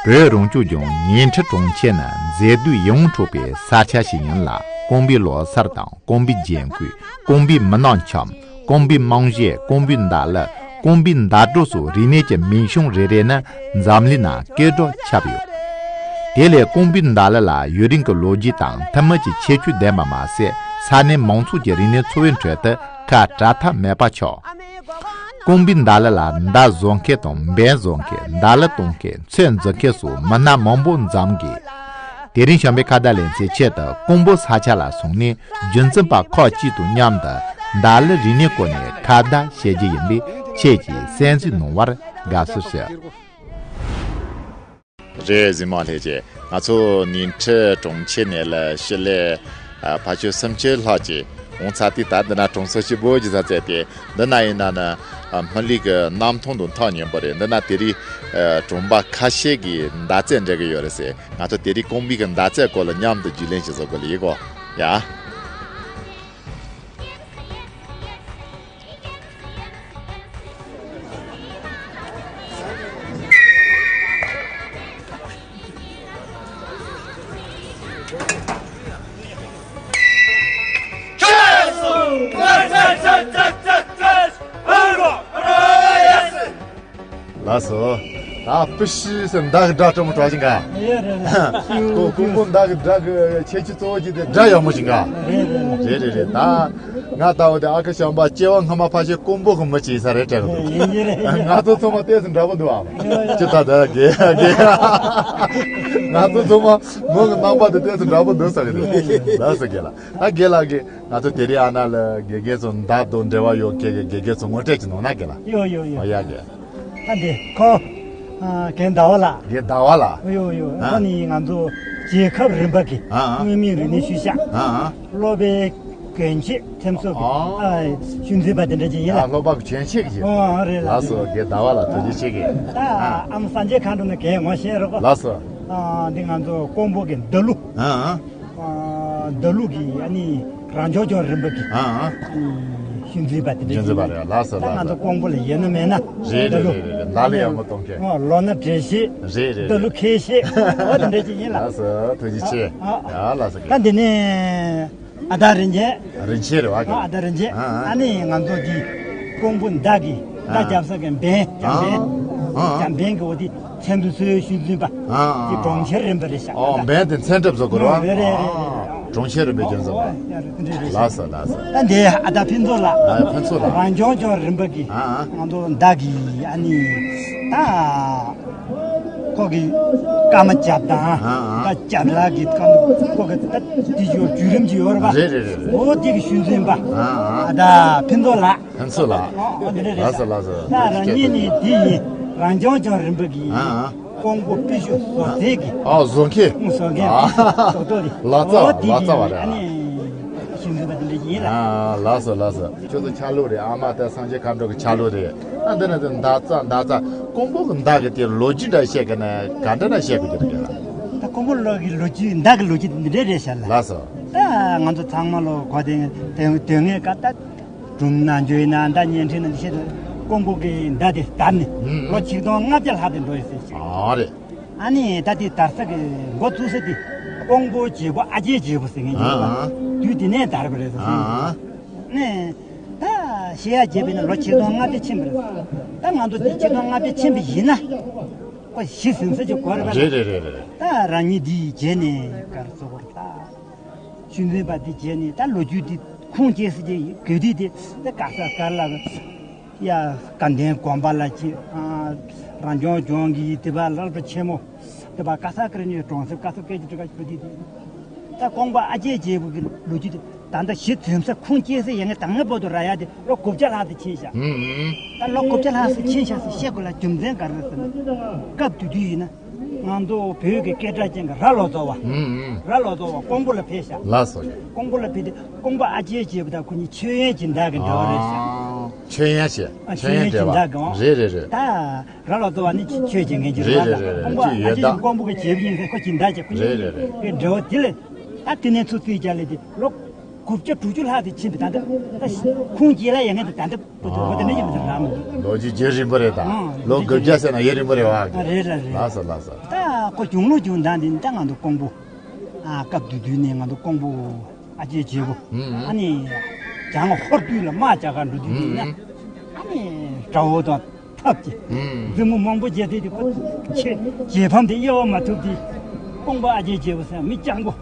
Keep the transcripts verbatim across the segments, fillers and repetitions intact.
བོད་རང་སྐྱོང་ལྗོངས་ཉིང་ཁྲི་གྲོང་ཁྱེར་ནི་མཛེས་སྡུག་ཡོངས་གྲུབ་པའི་ས་ཆ་ཞིག་ཡིན་ལ། ཀོང་པོའི་ལོ་གསར་དང་ཀོང་པོའི་རྒྱན་གོས། ཀོང་པོའི་མི་ནག་འཁྱམ། ཀོང་པོའི་རྨང་གཞས། ཀོང་པོའི་མདའ་ལ། ཀོང་པོའི་མདའ་སྒྲོ་སོགས་རིག་གནས་ཀྱི་མིང་གཞུང་རེ་རེ་ནི་འཛམ་གླིང་ན་སྐད་གྲགས་ཁྱབ་ཡོད། དེ་ལས་ཀོང་པོའི་མདའ་ལ་ལ་ཡུན་རིང་གི་ལོ་རྒྱུས་དང་ཐུན་མོང་གི་ཁྱད་ཆོས་ལྡན་པ་མ་ཟད། ས་གནས་མང་ཚོགས་ཀྱི་རིག་གནས་འཚོ་བའི་ཁྲོད་དུ་ཁ་བྲལ་ཐབས་མེད་པ་ཆགས། ཀོང་པོའི་མདའ་ལ་ལ་མདའ་བཟོ་མཁན་དང་འབེན་བཟོ་མཁན། མདའ་ལ་གཏོང་མཁན། ཚོན་འཛིན་མཁན་སོགས་མི་སྣ་མང་པོ་འཛོམས་གི། དེ་རིང་གཞན་ཕན་ཁ་བརྡ་ལེ་ཚན་ཆེད་དུ་ཀོང་པོ་ས་ཆ་ལ་སོང་ནས། རྒྱུན་འཛིན་པ་ཁག་ཅིག་དང་མཉམ་དུ་མདའ་ལ་རིག་གནས་སྐོར་ནས་ཁ་བརྡ་བྱེད་རྒྱུ་ཡིན་པས། ཁྱེད་ཀྱིས་གསན་གཟིགས་གནང་བར་དགའ་བསུ་ཞུ། རེད། གཟིགས་མོ་ལྷན་རྒྱས། ང་ཚོ་ཉིང་ཁྲི་གྲོང་ཁྱེར་ནས་ལ་ཤི་ལེ། ཨ། ཕ་ཆོས་སུམ་ཅུ་ལྷག་ཅིག་འོང་ཚར་དུས། ད་འདི་ན་གྲོང་ཚོ་ཆེན་པོ་ཅིག་ས་བཙལ་ཏེ། འདི་ན་ཡིན་ན་ནི། ཨ། སྨིན་གླིང་གི་གནམ་ཐང་དང་ཐག་ཉེ་པོ་རེད། འདི་ན་དེ་རིང་། ཨ། གྲོང་པ་ཁ་ཤས་ཀྱིས་མདའ་རྩེད་འགྲན་གྱི་ཡོད་རེད་ཟེར། ང་ཚོ་དེ་རིང་ཀོང་པོའི་གི་མདའ་རྩེད་སྐོར་ལ་མཉམ་དུ་རྒྱུས་ལོན་ཞིག་བཟོ་དགོས་ལ་ཡིན་གོ། ཡ། ལགས་སོ། ད་པི་ཤི་ཟེར་མདའ་གི་སྒྲ་སྤྲོ་མོ་གྲགས་ཤིང་ག། ཡ་རེད་རེད། ཀོ་ཀོང་པོ་མདའ་གི་སྒྲ་གི་ཁྱད་ཆོས་གཙོ་བོ་གཅིག་དེ་སྒྲ་ཡག་མོ་ཞིག་ག། རེད་རེད་རེད། རེད་རེད། ད་ང་ལྟ་བུ་དེ་ཨ་ཁུ་བྱམས་པ་སྐྱེ་བ་སྔ་མ་ཕལ་ཆེར་ཀོང་པོ་གི་མི་ཅིག་ཡིན་ས་རེད་དྲན་གི་འདུག། ཡིན་གྱི་རེད། ང་ཚོ་ཚང་མ་ཏོག་ཙམ་འདྲ་པོ་འདུག་ཨ། ཡོད་ཡོད། ཅི་ད་ད་དགེ་དགེ། ང་ཚོ་ཚང་མ་མོ་གི་རྣམ་པ་དེ་ཏོག་ཙམ་འདྲ་པོ་འདུག་ཟེར་གི་འདུག། ལགས་སོ། དགེ་ལགས། ད་དགེ་ལགས་ཀྱིས་ང་ཚོ་དེ་རིང་ཨ་ན་ལ་དགེ་རྒན་ཚོ་མདའ་དང་འབྲེལ་བ་ཡོད་མཁན་གྱི་དགེ་རྒན་ཚོ་ངོ་སྤྲོད་ཅིག་གནང་ན་དགེ་ལགས། ཡོད་ཡོད་ཡོད། ཨོ་ཡ་དགེ། ད་འདི་ཁོ། ཨ། རྒན་ཟླ་བ་ལགས། རྒན་ཟླ་བ་ལགས། ཡོད་ཡོད། ཨ། ཁོ་ནི་ང་ཚོ་རྒྱལ་ཁབ་རིམ་པ་གི། ཨ། ཨ། མངོན་མིན་རིག་གནས་ཤུལ་བཞག། ཨ། ཨ། སློབ་པའི་གྱོན་ཆས་ཐེམ་ཚོགས་ཀྱི། ཨ། ཨ། ཤུལ་འཛིན་པ་དེ་འདྲ་ཅིག་ཡིན་ལ། ཨ། སློབ་པ་གྱོན་ཆས་ཀྱི། ཨོ། ཨ། རེད་ལགས། ལགས་སོ། རྒན་ཟླ་བ་ལགས་ཐུགས་རྗེ་ཆེ་གི། ད་ཨ། ཨ་མ་སངས་རྒྱས་མཁའ་འགྲོ་ནས་རྒན་ངོ་ཤེས་རོགས། ལགས་སོ། ཨ། འདི་ང་ཚོ་ཀོང་པོ་གི་མདའ་ལུ། ཨ། ཨ། ཨ། མདའ་ལུ་གི་ཨ་ནི་རང་སྐྱོང་ལྗོངས་རིམ་པ་གི། ཨ། ཨ། ཨ་ནི་ཤུལ་འཛིན་པ་དེ་འདྲ་ཞིག་ཡིན། ལགས་སོ། ད་ལགས་སོ། ང་ཚོ་ཀོང་པོ་ལ་ཡོད་ན་མེད་ན། རེད་རེད་རེད་རེད། མདའ་ལ་ཡག་མོ་གཏོང་མཁན། ཨ། ལོ་ན་བགྲེས་ཤེས། རེད་རེད། མདའ་ལུ་རེད། མཁས་ཤེས། ཨོ་དེ་འདྲ་ཞིག་ཡིན་ལ། ལགས་སོ། ཐུགས་རྗེ་ཆེ། ཨ། ཨ། ཡ་ལགས་སོ། ད་འདི་ནས་ཨ་ད་རིན་ཆེན། རིན་ཆེན་རེད་བ། ཨ། ཨ་ད་རིན་ཆེན། ཨ། ཨ། ཨ་ནི་ང་ཚོ་འདི་ཀོང་པོ་མདའ་གི་མདའ། ཨ། རྒྱབ་ས་གི་འབེན། ཨ། འཇམ་འབེན། ཨ། འཇམ་འབེན་གི་འོ་དེ། ཚན་རིག་སོའི་ཤུལ་འཛིན་པ། ཨ། དེ་གྲོང་ཁྱེར་རིམ་པ་རེད་ཤག། ཨོ། འབེན་དེ་ཚན་གྲབས་བཟོ་དགོས་རེད་བ། རེད་རེད་རེད། ཨ། གྲོང་ཁྱེར་རིམ་པའི་ཤུལ་འཛིན་པ། ཨ། རེད་རེད་རེད། ལགས་སོ། ལགས་སོ། ད་འདི་ཨ་ད་ཕུན་ཚོགས་ལགས། ཨ། ཕུན་ཚོགས་ལགས། རང་སྐྱོང་ལྗོངས་རིམ་པ་གི། ཨ། ཨ། ང་ཚོ་མདའ་གི་ཨ་ནི་ད་ཁོ་གི་སྐར་མ་རྒྱབ་དང་། ཨ། ཨ། ད་རྒྱབ་ལ་གི་སྐར་མ་ཁོ་གི་ད་དེ་ཞོར་བརྒྱུད་རིམ་གྱི་ཡོད་རེད་བ། རེད་རེད་རེད་རེད། འོ་དེ་གི་ཤུལ་འཛིན་པ། ཨ། ཨ། ཨ་ད་ཕུན་ཚོགས་ལགས། ཕུན་ཚོགས་ལགས། ཨོ། ཨོ། འདི་འདྲ་རེད། ལགས་སོ། ལགས་སོ། ད་རང་ཉིད་ནི་འདི་ཡིན། རང་སྐྱོང་ལྗོངས་རིམ་པ་གི། ཨ། ཨ། ཀོང་པོ་པི་ཤུ་བཟོ་རྩལ་གྱི། ཨ། བཟོ་མཁན། ཨུ། བཟོ་མཁན། ཨ། བཟོ་གྲྭ་རེད། ལག་རྩལ། ཨོ། འདི་ལག་རྩལ་བ་རེད། ཨ་ནི་ཤུལ་འཛིན་པ་འདི་འདྲ་ཡིན་ལ། ཨ། ལགས་སོ། ལགས་སོ། ཁྱོད་ཚོ་ཆ་ལུགས་རེད། ཨ་མ་དང་སངས་རྒྱས་མཁའ་འགྲོ་གི་ཆ་ལུགས་རེད། ཨ། འདི་ན་དེ་མདའ་རྩེད། མདའ་རྩེད། ཀོང་པོ་གི་མདའ་གི་དེ་ལོ་རྒྱུས་འདྲ་བཤད་གི་ན་ག་འདྲ་ན་བཤད་དགོས་ཀྱི་རེད། ད་ཀོང་པོ་ལོ་གི་ལོ་རྒྱུས། མདའ་གི་ལོ་རྒྱུས་འདི་འདྲ་རེད་ཤག་ལ། ལགས་སོ། ད་ང་ཚོ་ཚང་མ་ལོ་གོ་དེ་དེ་དེ་ངས་ག་ད། སྒྲུང་ནང་བརྗོད་ཡིན་ན། ད་བརྙན་འཕྲིན་ནང་བཤད་དུས་ཀོང་པོ་གི་མདའ་དེ་དར་ནས། ཨུ། ཨུ། ལོ་ཆིག་སྟོང་ལྔ་བརྒྱ་ལྷག་དེ་འགྲོ་ཡོད་ཟེར་ཞིག། ཨ་རེད། ཨ་ནི་ད་དེ་དར་ས་གི་འགོ་བཙུགས་ས་དེ་ཀོང་པོ་རྒྱལ་པོ་ཨ་རྒྱལ་རྒྱལ་པོ་ཟེར་མཁན་ཅིག་ཡོད་པ། ཨ། ཨ། དུས་དེ་ནས་དར་བ་རེད་ཟེར། ཨ། ཨ། ནས་ད་བཤད་ཡ་བྱས་པ་ཡིན་ན་ལོ་ཆིག་སྟོང་ལྔ་བརྒྱ་ཕྱིན་པ་རེད། ད་ང་ཚོ་དེ་ཆིག་སྟོང་ལྔ་བརྒྱ་ཕྱིན་པ་ཡིན་ན། ཁོ་གཞི་ཟིན་ས་ཅིག་དགོས་རེད་པ། རེད་རེད་རེད་རེད། ད་རང་ཉིད་འདི་བྱས་ནས་ག་རེ་ཟེར་དགོས་རེད། ད་ཤུལ་འཛིན་པ་འདི་བྱས་ནས་ད་ལོ་རྒྱུས་འདི་ཁུངས་སྐྱེལ་ས་ཅིག་དགོས་དུས་དེ། ད་ག་ས་ག་ལ་ཡ་དགའ་ལྡན་དགོན་པ་ལ་ཅིག། ཨ། རང་སྐྱོང་ལྗོངས་ཀྱི་དེ་པ་སློབ་གྲྭ་ཆེན་མོ། དེ་པ་ག་ས་ག་རེ་ནས་གྲོང་གསེབ་ག་ས་སྐད་ཀྱི་སྒྲིག་ག་ཞུ་དུས་དེ། ད་ཀོང་པོ་ཨ་རྒྱལ་རྒྱལ་པོ་གི་ལོ་རྒྱུས་དེ། ད་ལྟ་གཞི་འཛིན་ས་ཁུངས་སྐྱེལ་ས་ཡ་ངས་ད་སྔ་བར་དུ་རག་ཡ་དེ་ལོ་དགུ་བརྒྱ་ལྷག་ཙམ་ཕྱིན་ཤག། ཨུ། ཨུ། ད་ལོ་དགུ་བརྒྱ་ལྷག་ཙམ་ཕྱིན་ཤག་ཟེར་བཤད་དགོས་ལ་རྒྱུ་མཚན་ག་རེ་རེད་ཟེར་ན། སྐབས་དེ་དུས་ཡིན་ན་ང་ཚོ་བོད་ཀྱི་སྐད་གྲགས་ཅན་གྱི་རྭ་ལོ་ཙཱ་བ། ཨུ། ཨུ། རྭ་ལོ་ཙཱ་བ་ཀོང་པོ་ལ་ཕེབས་ཤག། ལགས་སོ། ཀོང་པོ་ལ་ཕེབས་དུས་ཀོང་པོ་ཨ་རྒྱལ་རྒྱལ་པོ་དང་ཁོ་གཉིས་མཆོད་ཡོན་གྱི་མདའ་གི་འབྲེལ་བ་རེད་ཤག། ཨ། མཆོད་ཡོན་བྱས། ཨ། མཆོད་ཡོན་གྱི་མདའ་གི། རེད་རེད་རེད། ད་རྭ་ལོ་ཙཱ་བ་ནི་ཆོས་བྱེད་མཁན་གྱི་རེད། རེད་རེད་རེད། ཀོང་པོ་ཨ་རྒྱལ་ཀོང་པོ་གི་རྒྱལ་པོ་ཡིན་ཟེར་ཁོ་གི་མདའ་བྱས། ཁོ་གཉིས་ཀྱི་འབྲེལ་བ་དེ་ལས། ད་དེ་ནས་ཚུར་བརྩིས་བྱས་ལས་དེ་ལོ་དགུ་བརྒྱ་དྲུག་ཅུ་ལྷག་དེ་ཕྱིན་པའི་ད་ལྟ་ད་ཁུངས་སྐྱེལ་ལ་ཡ་ངས་དེ་ད་ལྟ་བུ་དུ་བུ་དུ་ནས་ཡིན་པ་དེ་རང་མི་འདུག། ལོ་རྒྱུས་རྒྱུན་རིང་པོ་རེད་ད། ཨང་། ལོ་དགུ་བརྒྱ་ཟེར་ན་ཡུན་རིང་པོ་རེད་བ། ཨ། རེད་རེད་རེད། ལགས་སོ། ལགས་སོ། ད། ཁོ་གཞུང་ལུགས་ཀྱི་འདང་འདི་ད་ང་ཚོ་ཀོང་པོ། ཨ་སྐབས་དེ་དུས་ནས་ང་ཚོ་ཀོང་པོ་ཨ་ཅེ་བྱེད་པོ། ཨ་ནི་བྱང་ཧོར་དུས་ལ་དམག་རྒྱག་གར་འགྲོ་དུས་དུས་ན། ཨ་ནི་དགྲ་བོ་དང་འཐབ་ཀྱི། མཛུབ་མོ་མང་པོ་རྒྱས་ཏེ་དེ་ཁོ་ཆེ་རྗེ་ཕམ་དེ་དབྱེ་བ་མ་ཐུབ་དེ། ཀོང་པོ་ཨ་ཅེ་བྱེད་པོ་ཟེར་མི་སྤྱང་པོ།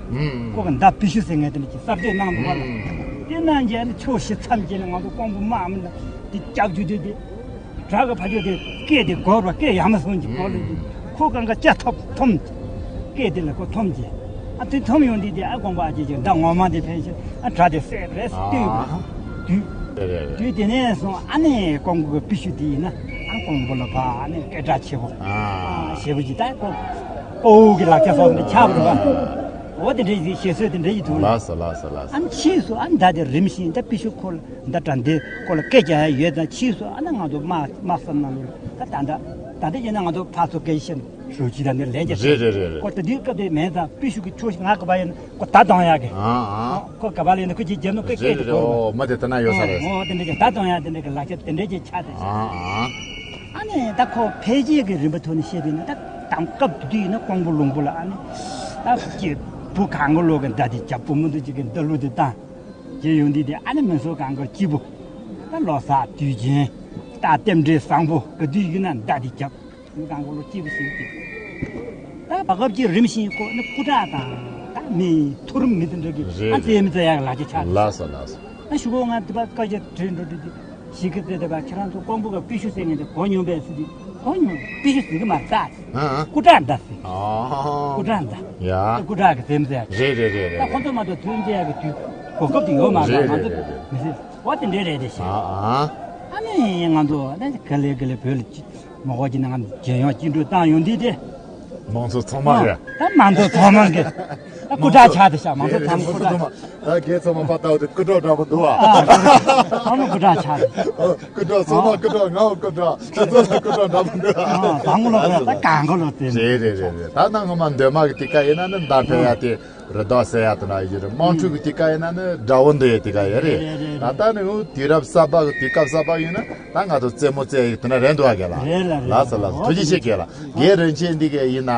ཁོ་གི་མདའ་པི་ཤུ་ཟེར་མཁན་དེ་ནི་ཅིག་གསར་གཏོད་གནང་འདུག་པ་ལ། དེ་གནང་རྗེས་ནི་ཕྱོགས་བཞི་མཚམས་བརྒྱད་ལ་ང་ཚོ་ཀོང་པོ་དམག་མི་ལ་དེ་སྐྱབས་རྒྱུ་དེ་དེ། བྲག་གི་ཕ་ཆོས་དེ་སྐད་དེ་སྒོར་བ་སྐད་ཡ་མ་སོང་གི་སྒོར་ལ་དེ། ཁོ་གང་ག་ལྕགས་ཐོབ་འཐོམ། སྐད་དེ་ལ་ཁོ་འཐོམ་གྱི། ཨ་དེ་འཐོམ་ཡོང་དུས་དེ་ཨ་ཀོང་པོ་ཨ་ཅེ་ཅེ་མདའ་ངོ་མ་དེ་ཕན་ཆེ་ཨ་བྲག་དེ་སེ་རེས་བཏུས་པ། དུས་དུས་དེ་ནས་སོང་ཨ་ནི་ཀོང་པོ་གི་པི་ཤུ་དེ་ཡིན་ན་ཨ་ཀོང་པོ་ལ་ཕ་ཨ་ནི་སྐད་གྲགས་ཆེ་བོ། ཞེ་པོ་ཅིག་ད་ཀོ་ཀོ་གི་ལག་ཆ་སོགས་འདི་ཆགས་པ་རེད་པ། འོ་དེ་འདྲའི་ཞེ་སོད་དེ་འདྲ་ཡི་དུས་ལ། ལགས་སོ་ལགས་སོ་ལགས་སོ། ཨ་ནི་ཕྱིས་སུ་ཨ་མདའ་དེ་རིམ་བཞིན་ད་པི་ཤུ་ཁོ་ལ་མདའ་དྲ་འདི་ཁོ་ལ་སྐད་རྒྱག་ཡ་ཡོད་ཙང་ཕྱིས་སུ་ཨ་ན་ང་ཚོ་དམག་དམག་ས་ནང་ལོགས་ད་ད་ད་ད་ལྟ་ཡིན་ན་ང་ཚོ་ཕར་ཚུར་སྐད་བཤད་རུ་ཅི་ད་ནི་ལན་རྒྱག་རེད་རེད་རེད་རེད། ཁོ་ད་དུས་སྐབས་དེ་མེད་ཙང་པི་ཤུ་གི་ཁྱོ་ང་ག་པ་ཡིན་ཁོ་ད་གཏོང་ཡག་གི། ཨ་ཨ། ཁོ་ག་པ་ལ་ཡིན་ན་ཁོ་ཅིག་རྒྱབ་ན་ཁོ་སྐད་རེད་དེ་རེད་གོ། འོ་མ་དེ་ད་ན་ཡོད་ས་རེད། འོ་དེ་འདྲ་ཅིག་ད་གཏོང་ཡག་དེ་འདྲ་གི་ལག་ཆ་དེ་འདྲ་ཅིག་ཆགས་ཏེ། ཨ་ཨ། ཨ་ནི་ད་ཁོ་འཕེལ་རྒྱས་ཀྱི་རིམ་པ་ཐོག་ནས་བཤད་པ་ཡིན་ན་ད་དང་སྐབས་དེ་དུས་ཡིན་ན་ཀོང་པོ་ལུང་པོ་ལ་ཨ་ནི་ད་ཀྱི་བུ་གང་ག་ལོ་གི་མདའ་དེ་རྒྱབ་བུ་མོ་དུ་ཅིག་གི་མདའ་ལུག་དེ་བཏང་། རྗེས་ཡོང་དུས་དེ་ཨ་ནི་མི་ཚོ་གང་ག་སྐྱིད་པོ། ད་ལོ་གསར་དུས་ཆེན། ད་རྟེན་འབྲེལ་བཟང་པོ་ག་དུས་ཡིན་ན་མདའ་དེ་རྒྱབ། མི་གང་ག་ལོ་སྐྱིད་པོ་ཞིག་སྐྱིད། ད་བར་སྐབས་ཀྱི་རིམ་བཞིན་ཁོ་ནི་སྐུ་དྲག་དང་ད་མི་མཐོ་རིམ་མི་དེ་འདྲ་གི་རེད་ཨ་རྩེ་མི་རྩེ་ཡག་ལག་ཆ་ཆགས། ལགས་སོ་ལགས་སོ། ཨ་ཞུ་གོ་ང་དེ་པ་བཀའ་རྒྱ་དྲིལ་འགྲོ་དུས་དེ་ཞིག་གི་རྩེ་དེ་པ་ཁྱེད་རང་ཚོ་ཀོང་པོ་ག་པི་ཤུ་ཟེར་མཁན་དེ་གོ་མྱོང་པས་ཟེར་དུས་གོ་མྱོང་པི་ཤུ་ཟེར་གི་མ་རེད་ད། ཨ་ཨ། སྐུ་དྲག་འདྲ་ཟེར། ཨ། སྐུ་དྲག་འདྲ། ཡ། སྐུ་དྲག་གི་རྩེ་མི་རྩེ་ཡག་རེད་རེད་རེད་ད་རེད། ཁོ་ཚོ་མ་གཏོགས་དུས་རྩེ་ཡག་གི་དུས་གོ་སྐབས་དེ་ཡོད་མ་རེད། རེད་ང་རེད་ཚོ་རེད་རེད། མི་ཟེར། འོ་དེ་འདྲ་རེད་དེ་ཤེས། ཨ་ཨ། ཨ་ནི་ང་ཚོ་ཨ་ནི་ག་ལེ་ག་ལེ་བོད་ལ་ཅི་མ་གོ་ཅི་ནང་རྒྱལ་ཡོངས་སྐྱིད་འགྲོ་བཏང་ཡོང་དུས་དེ། མང་ཚོགས་ཚང་མ་རེད། ད་མང་ཚོགས་ཚང་མ་གི་ད་སྐུ་དྲག་ཆགས་དེ་ཤག་མང་ཚོགས་ཚང་མ་སྐུ་དྲག་ད་རྒན་ཚང་མ་པ་ལྟ་བུ་དེ་སྐུ་དྲག་འདྲ་པོ་འདུག་ཨ། ཨ་ཚང་མ་སྐུ་དྲག་ཆགས་དེ། སྐུ་དྲག་ཚང་མ་སྐུ་དྲག་ང་བ་སྐུ་དྲག་ཁྱེད་ཚོ་ལ་སྐུ་དྲག་འདྲ་པོ་འདུག་ཨ། ད་ངོ་ལོག་ད་གང་གོ་ལོག་དེ། རེད་རེད་རེད་རེད། ད་ནང་ངོ་མ་འདོད་མ་གི་དེ་ཀ་ཡིན་ན་ནི་མདའ་འཕེན་ཡ་དེ། རི་དྭགས་བསད་ཡ་དེ་འདྲ་ཡོད་རེད། དམག་འཁྲུག་གི་དེ་ག་ཡིན་ན་ནི་དགྲ་བོ་འདི་ཡི་དེ་ག་ཡོད་རེད། རེད་རེད་རེད། ད་ལྟ་ནི་འུ་དུས་རབས་གསར་པ་གི་དུས་སྐབས་གསར་པ་ཡིན་ན་ད་ང་ཚོ་རྩེད་མོ་རྩེ་ཡི་དེ་འདྲ་རན་འདུག་ཨ་རྒན་ལགས། རེད་ལ་རེད། ལགས་སོ་ལགས་སོ། ཐུགས་རྗེ་ཆེ་རྒན་ལགས། རྒན་རིན་ཆེན་འདི་ག་ཡིན་ན་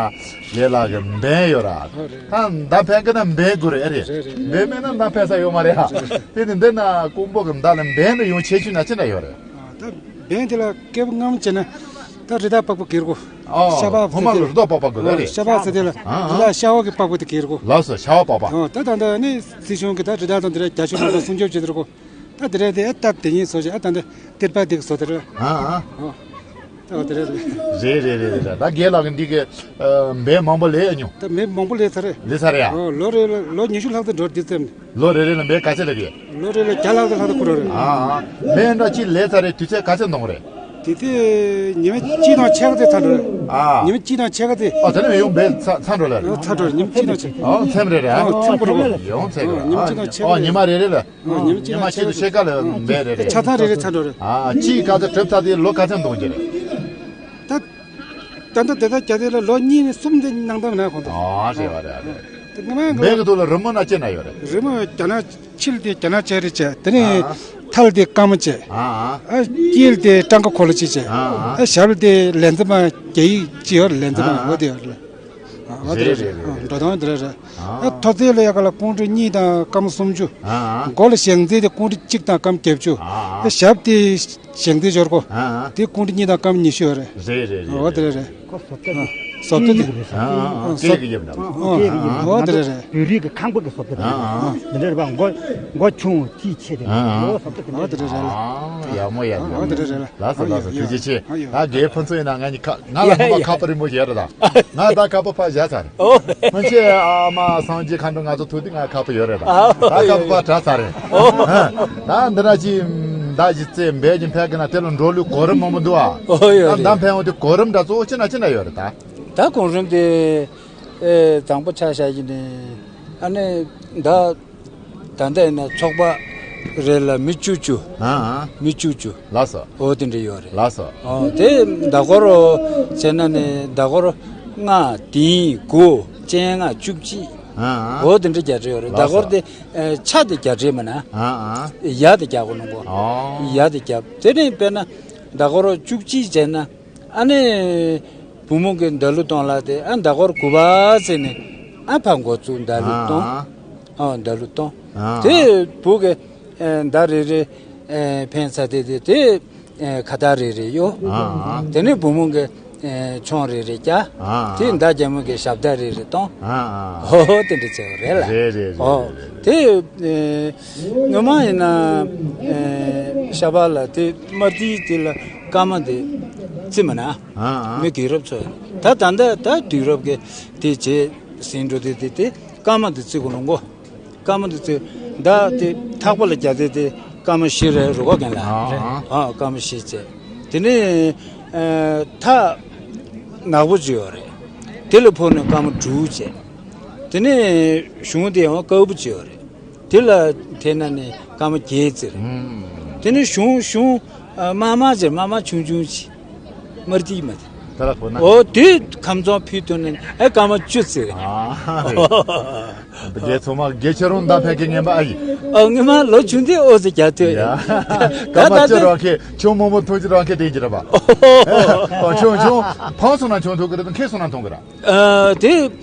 རྒན་ལགས་གི་འབེན་ཡོད་ར། ད་མདའ་འཕེན་གི་ན་འབེན་དགོས་རེད་ཨ་རེད། རེད་རེད། འབེན་མེད་ན་མདའ་འཕེན་ས་ཡོད་མ་རེད་ཨ། དེ་ནི་འདི་ན་ཀོང་པོ་གི་མདའ་ལ་འབེན་དུ་ཡོང་ཆེ་ཆུང་ན་ཅི་འདྲ་ཡོད་རེད། ད་འབེན་དེ་ལ་སྐད་པོ་རྔམ་བྱས་ན་ད་རི་དྭགས་པགས་པ་གྱེར་གོ། ཨོ། ཤ་པགས་ཧོ་མ་ལ་རི་དྭགས་པགས་པ་གྱེར་རེད། ཤ་པགས་ཟེར་དེ་ལ་ཨ་ཨ། རི་དྭགས་ཤ་པགས་ཀྱི་པགས་པ་དེ་གྱེར་གོ། ལགས་སོ་ཤ་པགས་པགས་པ། ཨོ་ད་ད་ད་ནི་སྲིད་གཞུང་གི་ད་རི་དྭགས་དང་དེ་ར་རྒྱ་ཤོག་དང་སྲུང་སྐྱོབ་བྱེད་དེ་ར་གོ། ད་དེ་ར་དེ་ཨེ་སྟབས་དེ་ཉིད་བཟོ་བྱས་ཨ་ད་འདི་གཏེར་པ་དེ་གི་བཟོ་དེ་ར། ཨ་ཨ། ཨོ། ད་དེ་ར་རེད། རེད་རེད་རེད་རེད། ད་རྒན་ལགས་ཀྱི་འདི་གི་འབེན་མང་པོ་ལས་མྱོང་། ད་འབེན་མང་པོ་ལས་ཚར་རེད། ལས་ཚར་རེད་ཨ། ཨོ་ལོ་རེ་ལ་ལོ་ཉི་ཤུ་ལྷག་ཙམ་འགྲོ་འདི་ཙམ། ལོ་རེ་རེ་ལ་འབེན་ག་ཚད་ལེན་གི་ཡོད། ལོ་རེ་ལ་བརྒྱ་ལྷག་ཙམ་ལྷག་ཙམ་ཁུར་རེད། ཨ་ཨ། འབེན་འདྲ་གཅིག་ལེན་ཚར་རེ་དུས་ཚོད་ག་ཚོད་འདོང་རེད། དེ་དེ་ཉི་མ་གཅིག་དང་ཕྱེད་ཀ་ཙམ་ཚར་འགྲོ་རེད། ཨ། ཉི་མ་གཅིག་དང་ཕྱེད་ཀ་ཙམ། ཨ་དེ་ནས་ཡོང་འབེན་ཚ་ཚར་འགྲོ་ལེ། ཨ་ཚར་འགྲོ་རེད་ཉི་མ་གཅིག་དང་ཕྱེད་ཀ། ཨ་མཚམས་རེ་རེད་ཨ། ཨ་མཚམས་པོ་རེད། ཡོང་ཚད་ཨ་རེད་ཉི་མ་གཅིག་དང་ཕྱེད་ཀ། ཨ་ཉི་མ་རེ་རེ་ལ། ཨ་ཉི་མ་གཅིག་དང་ཕྱེད་ཀ་ལ་འབེན་རེ་རེ། ཆ་ཚང་རེ་རེ་ཚར་འགྲོ་རེད། ཨ་གཅིག་ག་ཚོད་གྲུབ་ཚར་དེ་ལོ་ག་ཚོད་འདོང་གི་རེད། ད། ད་ལྟ་དེ་དག་བརྒྱ་དེ་ལ་ལོ་གཉིས་ནས་གསུམ་དེ་གནང་སྟངས་ན་ཁོང་ཚོ། ཨ་རེད་བ་རེད་རེད། དེ་ང་མ་འབེན་གི་ཐོག་ལ་རི་མོ་ན་ཅི་ན་ཡོད་རེད། རི་མོ་རྒྱ་ནག་ཕྱི་ལ་དེ་རྒྱ་ནག་ཅ་རི་བྱས་དེ་ནས་ཨ་ཐལ་དེ་ཀ་མོ་བྱས། ཨ་ཨ། ཨ་དཀྱིལ་དེ་ཀྲང་ཀ་ཁོ་ལ་ཅི་བྱས། ཨ་ཨ། ཨ་ཞབས་དེ་ལན་ཙི་མ་རྒྱ་ཡིག་ཅི་ཡོད་རེད་ལན་ཙི་མ་ཨ་ཨ། འོ་དེ་ཡོད་རེད། ཨ་འོ་དེ་རེད་རེད། རེད་རེད། ཨ་འགྲོ་སྟངས་དེ་རེད་རེད། ཨ་མཐོ་ཚད་ལ་ཡ་ག་ལ་ཀོང་ཀྲི་གཉིས་དང་སྐར་མ་སུམ་ཅུ། ཨ་ཨ། མགོ་ལ་ཞེང་ཚད་དེ་ཀོང་ཀྲི་གཅིག་དང་སྐར་མ་བརྒྱད་ཅུ། ཨ་ཨ། ཨ་ཞབས་དེ། ཞེང་ཚད་འབྱོར་གོ། ཨ་ཨ། དེ་ཀོང་ཀྲི་གཉིས་དང་སྐར་མ་ཉི་ཤུ་ཡོད་རེད། རེད་རེད་རེད། འོ་དེ་རེད་རེད། ཁོ་བཟོ་ལྟ་དེ། ཨ་བཟོ་ལྟ་དེ། ཨ་ཨ། ཨ་སྐད་ཀྱི་ཡབ་ན། ཨ་སྐད་ཀྱི་ཡབ་ན། འོ་དེ་རེད་རེད། བོད་རིགས་ཀྱི་ཁང་པ་གི་བཟོ་ལྟ་དེ། ཨ་ཨ། འདི་འདྲ་རེད་པ་མགོ་མགོ་ཆུང་ཐིག་ཆེ་དེ། ཨ་ཨ། འོ་བཟོ་ལྟ་དེ། འོ་དེ་རེད་རེད། ཨ་ཡག་མོ་ཡག་མོ། འོ་དེ་རེད་རེད། ལགས་སོ་ལགས་སོ་ཐུགས་རྗེ་ཆེ། ད་རྒན་ཕུན་ཚོགས་ཡིན་ན་ང་གཉིས་ཁ་ང་ལ་ཧ་མ་ཁ་པ་རིན་པོ་ཆེ་རེད་ད། ང་ད་ཁ་པ་ཕ་བཞག་ཚར། ཨོ། སྔོན་ཆད་ཨ་མ་སངས་རྒྱས་མཁའ་འགྲོ་ང་ཚོ་ཐུག་དུས་ང་ཁ་པ་ཡོད་རེད་ད། ཨ་ད་ཨོ་ཁ་པ་ཕ་དྲག་ཚར་རེད། ཨོ། ད་འདི་འདྲ་ཅིག་མདའ་ཅིག་རྩེ་འབེན་ཅིག་འཕེན་གི་ན་དེ་ལ་འགྲོ་ལུགས་གོ་རིམ་མང་པོ་འདུག་ཨ། ཨོ་ཡོད་ད་རེད། མདའ་འཕེན་འོང་དུས་གོ་རིམ་འདྲ་གཙོ་བོ་ཅི་ན་ཅི་ན་ཡོད་རེད་ད། ད་གོ་རིམ་དེ་ཨེ་དང་པོ་ཆ་བཞག་གི་ནས་ཨ་ནི་མདའ། ད་ལྟ་ཡིན་ན་ཚོགས་པ་རེ་ལ་མི་བཅུ་བཅུ། ཨ་ཨ། མི་བཅུ་བཅུ། ལགས་སོ། འོ་དེ་འདྲ་ཡོད་རེད། ལགས་སོ། ཨོ་དེ་མདའ་སྐོར་བྱས་ན་ནི་མདའ་སྐོར་ལྔ་བདུན་དགུ་བཅོ་ལྔ་བཅུ་གཅིག། ཨ་ཨ། འོ་དེ་འདྲ་རྒྱ་ཆེ་ཡོད་རེད། མདའ་སྐོར་དེ་ཆ་དེ་རྒྱ་ཆེ་མ་ན། ཨ་ཨ། ཡ་དེ་རྒྱག་གོ་ནོ་གོ། ཨོ། ཡ་དེ་རྒྱབ་དེ་ནས་དཔེར་ན་མདའ་སྐོར་བཅུ་གཅིག་བྱས་ན། ཨ་ནི། བུ་མོ་གི་མདའ་ལུ་གཏོང་ལ་དེ་ཨ་མདའ་སྐོར་དགུ་པ་ཟེར་ནས་ཨ་ཕར་འགོ་བཙུགས་མདའ་ལུ་གཏོང་། ཨ་མདའ་ལུ་གཏོང་། དེ་བུ་གི་མདའ་རེ་རེ་འཕེན་ཚར་དེ་དེ་དེ་ཁ་བཏགས་རེ་རེ་གཡོ། དེ་ནས་བུ་མོ་གི་མཆོང་རེ་རེ་རྒྱག་དེ་མདའ་རྒྱལ་མོ་གི་ཞབས་བརྡ་རེ་རེ་གཏོང་། ཨོ་དེ་འདྲ་བྱས་པ་རེད་ལ། རེད་རེད་རེད། ཨོ་རེད་རེད། དེ། སྔོན་མ་ཡིན་ན་ཤ་བག་ལ་དེ་དམར་ཐིག་དེ་ལ་སྐར་མ་དེ་བརྩི་མ་ན། མི་དགེ་རབ་ཚོ་ད་ད་ལྟ་ད་དུས་རབས་ཀྱི་དེ་བྱས་ཟིན་འགྲོ་དེ་དེ་དེ་སྐར་མ་དེ་བརྩི་དགོས་ལོང་གོ། སྐར་མ་དེ་བརྩི་ད་དེ་ཐག་པ་ལ་རྒྱ་དེ་དེ་སྐར་མ་བཞི་རེ་རུ་གོ་གན་ལ། ཨ་སྐར་མ་བཞི་བྱས། དེ་ནས་ཐག་ནག་པོ་ཅིག་ཡོད་རེད། དེ་ལ་ཕོག་ནས་སྐར་མ་དྲུག་བྱས། དེ་ནས་གཞུང་དེ་ཡང་དཀར་པོ་ཅིག་ཡོད་རེད། དེ་ལ་དེ་ན་ནས་སྐར་མ་བརྒྱད་ཙམ་རེད། དེ་ནས་གཞུང་གཞུང་དམར་དམར་ཅིག་དམར་དམར་ཆུང་ཆུང་ཅིག་དམར་ཐིག་མ་དེ། དེ་ལ་གོ་ན། འོ་དེ་ཁམས་ཚང་ཕུལ་ཐུབ་ནས་ཨེ་སྐར་མ་བཅུ་ཙམ་རེད། ཨ་རེད། རྒྱལ་ཚོ་མ་རྒྱལ་ཆེ་རུང་མདའ་འཕེན་མཁན་ངན་པ་ཨ་ཡིན། ཨ་ངན་མ་ལོ་ཆུང་དུས་ཨོ་ཙི་རྒྱ་ཐོས་ཡ། ཡ། ད་སྐར་མ་ད་བཅུ་རང་ཁེ་ཆུང་མོ་མོ་ཐུང་ཅི་རང་ཁེ་དེ་ཡིན་གྱི་རེད་པ། ཨོ་ཆུང་ཆུང་ཕང་སོང་ན་ཆུང་ཐུང་གི་རེད་དང་ཁེ་སོང་ན་ཐུང་གི་རེད། ཨ་དེ་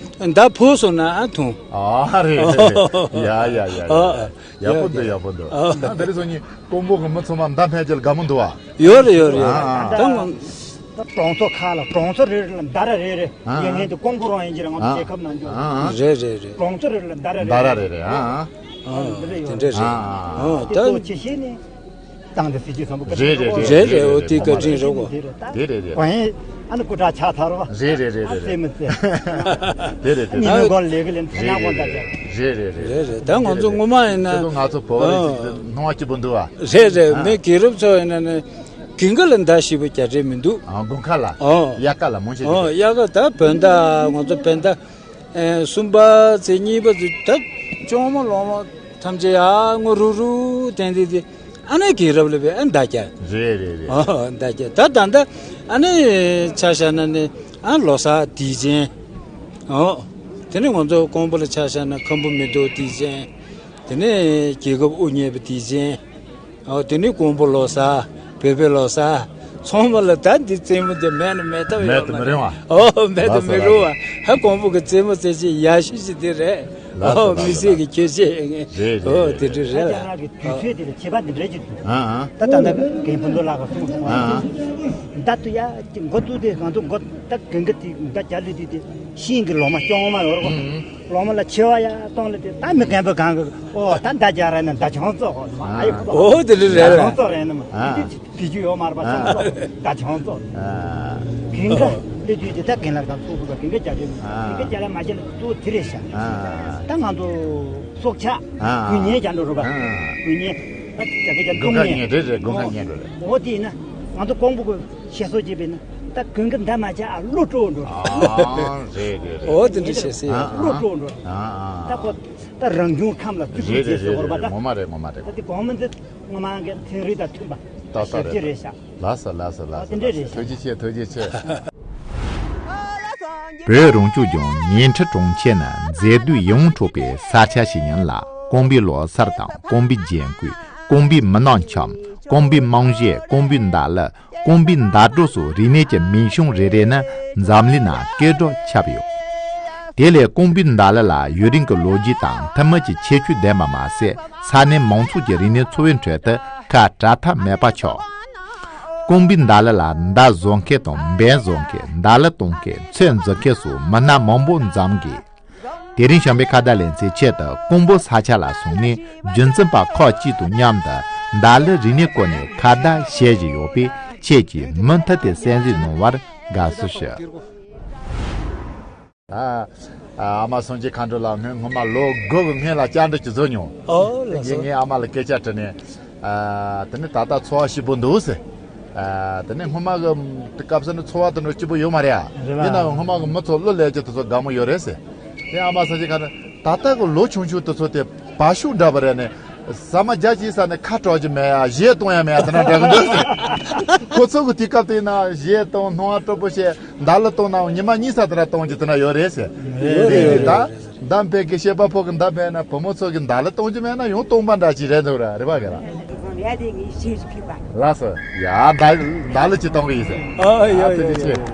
མདའ་ཕོ་སོང་ན་ཨ་ཐུང་། ཨ་རེད་རེད་རེད། ཡ་ཡ་ཡ་ཡ། ཨ་ཡག་པོ་འདུག་ཡག་པོ་འདུག་ཨ་ད་རེས་སོང་ཉིན་ཀོང་པོ་གི་མི་ཚང་མ་མདའ་འཕེན་རྒྱུ་ལ་དགའ་མོ་འདུག་བ། ཡོད་རེད་ཡོད་རེད་ཡོད་རེད། ཨ་ད་ང་གྲོང་ཚོ་ཁག་ལ་གྲོང་ཚོ་རེ་རེ་ལ་མདའ་ར་རེ་རེ། ཨ་ཡིན་ངེས་དུ་ཀོང་པོ་རང་ཡིན་གྱི་རེད་ང་ཚོ་རྒྱལ་ཁབ་ནང་འཇོག་རེད་རེད་རེད། གྲོང་ཚོ་རེ་རེ་ལ་མདའ་ར་རེ་མདའ་ར་རེ་རེ། ཨ་ཨ་འདི་རེད་ཡོད་དེ་འདྲ་རེད། ཨ་ཨ་ད་གཙོ་ཆེ་ཤེས་ནི་གཙང་དེ་སྲིད་ཇུས་བཟང་པོ་རེད་རེད་རེད། རེད་རེད་འོ་དེ་བཀའ་དྲིན་རེད་གོ། དེ་རེད་ད། དེ་རེད་རེད། གོ་ཡིན་ཨ་ནི་སྐུ་དྲག་ཆགས་ཚར་བ། རེད་རེད་རེད་རེད། ཨ་རྩེད་མི་རྩེད། དེ་རེད་དེ་ཉིན་མོའི་སྒོར་ལས་ཀི་ལེན་ཐ་ན་དགོངས་དག་རེད། རེད་རེད་རེད། རེད་རེད་ད་ང་ཚོ་ངོ་མ་ཡིན་ན། ཁྱེད་ཚོ་ང་ཚོ་བོད་རིགས་ཅིག་སྣང་བ་སྐྱིད་པོ་འདུག་ཨ། རེད་རེད་ཨ། མི་དགེ་རབ་ཚོ་ཡིན་ན་ནི། གིན་གི་ལ་མདའ་ཞིབ་པོ་རྒྱ་རེད་མི་འདུག་ཨ་དགུན་ཁ་ལ། ཨོ། དབྱར་ཁ་ལ་མང་ཆེ་ཨོ་རྒྱ་རེད། དབྱར་ཁ་ད་བོད་ཟླ་ང་ཚོ་བོད་ཟླ། ཨེ་གསུམ་པ་ཚེས་གཉིས་པ་ཚེས་ད་ཅོང་མ་ལོང་མ་ཐམས་ཅད་ཡ་ངོ་རུ་རུ་དན་དི་དི་ཨ་ནེ་གི་རབ་ལ་བས་ཨ་མདའ་རྒྱ། རེད་རེད་རེད། ཨོ་མདའ་རྒྱ་ད་ད་ད་ཨ་ནེ་ཆ་བཞག་ན་ནི་ཨ་ལོ་གསར་དུས་ཆེན། ཨོ་དེ་ནི་ང་ཚོ་ཀོང་པོ་ལ་ཆ་བཞག་ན་ཁམ་བུ་མེ་ཏོག་དུས་ཆེན། དེ་ནི་རྒྱལ་ཁབ་དབུ་བརྙེས་པ་དུས་ཆེན། ཨོ་དེ་ནི་ཀོང་པོ་ལོ་གསར། བོད་པའི་ལོ་གསར། ཚང་མ་ལ་ད་འདི་རྩེད་མོ་དེ་མེད་ན་མེད་ཐབས་མེད་ཡོད་དུ་མ་མི་རེད་བ། ཨོ་མེད་དུ་ལགས་སོ་མི་རུང་བ། ཧ་ཀོང་པོ་གི་རྩེད་མོ་རྩེད་ཆེད་ཡག་ཤོས་ཤིག་དེ་རེད། ལགས་སོ་ཨོ་ལགས་སོ་མི་སེར་གི་ཁྱད་ཆོས་ཡིན་ངེས། རེད་རེད་ཨོ་རེད་དེ་རེད། འདྲ་རེད་ལ། ད་ང་གི་དུས་ཚོད་དེ་ལ་ཁྱད་པར་འདི་འདྲ་ཅིག་འདུག་ཨ་ཨ། ད་ད་ལྟ་རྒན་ཕུན་ཚོགས་ལགས་ཀྱིས་གསུངས་སོང་བ། ཨ་ཨ། ད་དུ་ཡ་འགོ་བཙུགས་དེ་ང་ཚོ་འགོ་ད་གན་གི་དེ་ད་རྒྱ་ལི་དེ་དེ་ཤིང་གི་ལོ་མ་སྐྱོང་མ་ཡོད་རོགས། ཨ་ཨ། ལོ་མ་ལ་ཆེ་བ་ཡ་གཏོང་ལ་དེ་ད་མི་རྒན་པ་གང་གི་ཨོ་ད་མདའ་རྒྱག་ར་ན་མདའ་ཆང་བཙོག་ཨོ་མ་ཨ་ཡོད་ཨོ་དེ་ལི་རེད་མདའ་ལ་ཆང་བཙོག་རེད་ནི་མ་ཨ་དེ་དེ་རྒྱུ་ཡོད་མ་རེད་པ་ཆང་བཙོག་མདའ་ཆང་བཙོག་ཨ་གིང་ག་ལི་དུས་དེ་ད་གིང་ལ་གང་ཚོགས་ཐུབ་པ་གིང་ག་རྒྱག་རྒྱུ་གིང་ག་རྒྱག་ལ་མ་རྒྱག་ལ་ཚོགས་དེ་རེད་ཤག་ཨ་ད་ང་ཚོ་སྲོག་ཆགས་ཨ་དགུན་ཉལ་རྒྱག་འགྲོ་རུ་པ་ཨ་དགུན་ཉལ་ད་རྒྱ་གི་རྒྱ་དགུན་ཁ་ཉལ་ཉལ་རེད་རེད་དགུན་ཁ་ཉལ་འགྲོ་རེད། འོ་དེ་ཡིན་ན་ང་ཚོ་ཀོང་པོ་གི་བཤད་སྲོལ་བྱས་པས་ན། ད་གོན་གི་མདའ་མ་བྱ་ཨ་བློ་སྤྲོ་འགྲོ། ཨ་རེད་རེད་རེད། ཨོ་དེ་འདྲ་བྱས་སྲིད་ཨ་བློ་སྤྲོ་འགྲོ། ཨ་ཨ། ད་ཁོ་ད་རང་བྱུང་ཁམས་ལ་བརྩི་བཀུར་རེད་བྱས་རེད་སྲིད་རེད་འོར་བ་རེད་ད། ངོ་མ་རེད་ངོ་མ་རེད། ད་དེ་གོང་མ་འདི་ངོ་མ་གི་ཚན་རིག་དང་མཐུན་པ། ཏག་ཏག་ཞབས་ཕྱི་རེད་རེད་ཤག་ལགས་སོ་ལགས་སོ་ལགས་ཨོ་དེ་འདྲ་རེད་ཤག་ཐུགས་རྗེ་ཆེ་ཐུགས་རྗེ་ཆེ། བོད་རང་སྐྱོང་ལྗོངས་ཉིང་ཁྲི་གྲོང་ཁྱེར་ནི་མཛེས་སྡུག་ཡིད་འོང་འཕྲོག་པའི་ས་ཆ་ཞིག་ཡིན་ལ། ཀོང་པོའི་ལོ་གསར་དང་ཀོང་པོའི་རྒྱན་གོས། ཀོང་པོའི་མི་ནག་འཁྱམ། ཀོང་པོའི་རྨང་གཞི། ཀོང་པོའི་མདའ་ལ། ཀོང་པོའི་མདའ་གྲོགས་སོགས་རིག་གནས་ཀྱི་མིང་གཞུང་རེ་རེ་ནི་འཛམ་གླིང་ན་སྐད་གྲགས་ཁྱབ་ཡོད། དེ་ལས་ཀོང་པོའི་མདའ་ལ་ལ་ཡུན་རིང་གི་ལོ་རྒྱུས་དང་ཐུན་མོང་གི་ཁྱད་ཆོས་ལྡན་པ་མ་ཟད། ས་གནས་མང་ཚོགས་ཀྱི་རིག་གནས་འཚོ་བའི་ཁྲོད་དུ་ཁ་བྲལ་ཐབས་མེད་པ་ཆགས། ཀོང་པོའི་མདའ་ལ་ལ་མདའ་བཟོ་མཁན་དང་འབེན་བཟོ་མཁན། མདའ་ལ་གཏོང་མཁན། ཚོན་འཛིན་མཁན་སོགས་མི་སྣ་མང་པོ་འཛོམས་དགོས། དེ་རིང་བྱམས་པའི་ཁ་བརྡ་ལེ་ཚན་ཆེད་དུ་ཀོང་པོ་ས་ཆ་ལ་སོང་ནས་རྒྱུན་འཛིན་པ་ཁག་ཅིག་དང་མཉམ་དུ་མདའ་ལ་རིག་གནས་སྐོར་ནས་ཁ་བརྡ་བྱེད་བཞིན་ཡོད་པས། ཁྱེད་ཀྱིས་མུ་མཐུད་དེ་གསན་གཟིགས་གནང་བར་དགའ་བསུ་ཞུ། ད་ཨ་མ་སངས་རྒྱས་མཁའ་འགྲོ་ལགས་སྔོན་སྔོན་མ་ལོ་དགུ་གི་སྔོན་ལ་བཅར་འདྲི་ཅིག་བཟོས་མྱོང་། ཨོ་ལགས་སོ། ངས་ཨ་མ་ལ་སྐད་ཆ་དྲིས་ནས། ཨ་དེ་ནས་ད་ལྟ་འཚོ་བ་སྐྱིད་པོ་འདུག་ཟེར། ཨ་དེ་ནས་སྔོན་མ་གི་སྐབས་སུ་ནི་འཚོ་བ་དེ་འདྲ་སྐྱིད་པོ་ཡོད་མ་རེད་ཨ། རེད་པ། ཡིན་ནའང་སྔོན་མ་གི་མི་ཚོ་གླུ་ལེན་རྒྱུ་དེ་ཚོ་དགའ་མོ་ཡོད་རེད་ཟེར། དེ་ཨ་མ་སངས་རྒྱས་མཁའ་འགྲོ་ད་ལྟ་གི་ལོ་ཆུང་ཆུང་དེ་ཚོ་དེ་བ་ཤུགས་འདྲ་པོ་རེད་ནས། ཟ་མ་རྒྱ་ཆེ་ས་ནས་ཁ་གྲག་གི་མེད་ཡ། གཞས་གཏོང་ཡ་མེད་ཡ་དེ་འདྲ་འདྲ་གི་འདུག་ཟེར། ཁོ་ཚོ་གི་དུས་སྐབས་དེ་ན་གཞས་གཏོང་སྣང་བ་སྤྲོ་པོ་བྱས་མདའ་ལ་གཏོང་ནའང་ཉི་མ་གཉིས་ཙམ་དེ་འདྲ་གཏོང་རྒྱུ་དེ་འདྲ་ཡོད་རེད་ཟེར། ཡོད་རེད་ཡོད་རེད། ད་མདའ་འཕེན་གི་བཤད་པ་ཕོ་གི་མདའ་འཕེན་ན་བུ་མོ་ཚོ་གི་མདའ་ལ་གཏོང་རྒྱུ་མེད་ན་ཡང་གཏོང་པ་འདྲ་ཅིག་རེད་འདུག་ར། རེད་པ་གི་ར། ཡ་དེ་ངས་ཤེས་སུ་ཕུལ་བ། ལགས་སོ། ཡ་མདའ་མདའ་ལ་ཅིག་གཏོང་གི་ཡིན་ཟེར། ཨ་ཡོད་ཡོད་ཡོད། ཐུགས་རྗེ་ཆེ།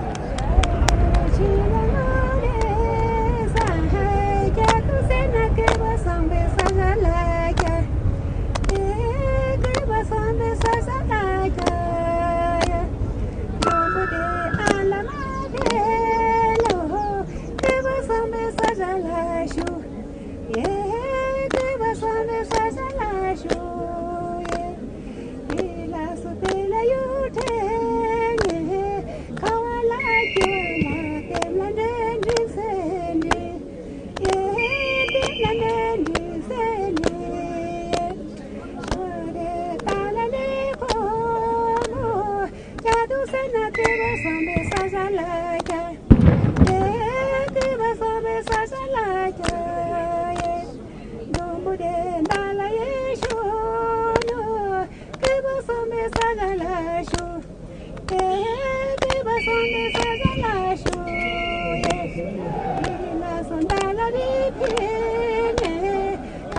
དེ་འདྲ་ལ་ཡེ་ཤུ་ནོ། སྐྱེས་པ་སངས་པའི་ས་ཆ་ལ་བཞུགས། དེ་སྐྱེས་པ་སངས་པའི་ས་ཆ་ལ་བཞུགས་ཡེ། ཡེ་ལ་སོ་འདྲ་ལ་རི་ཕི་ནེ།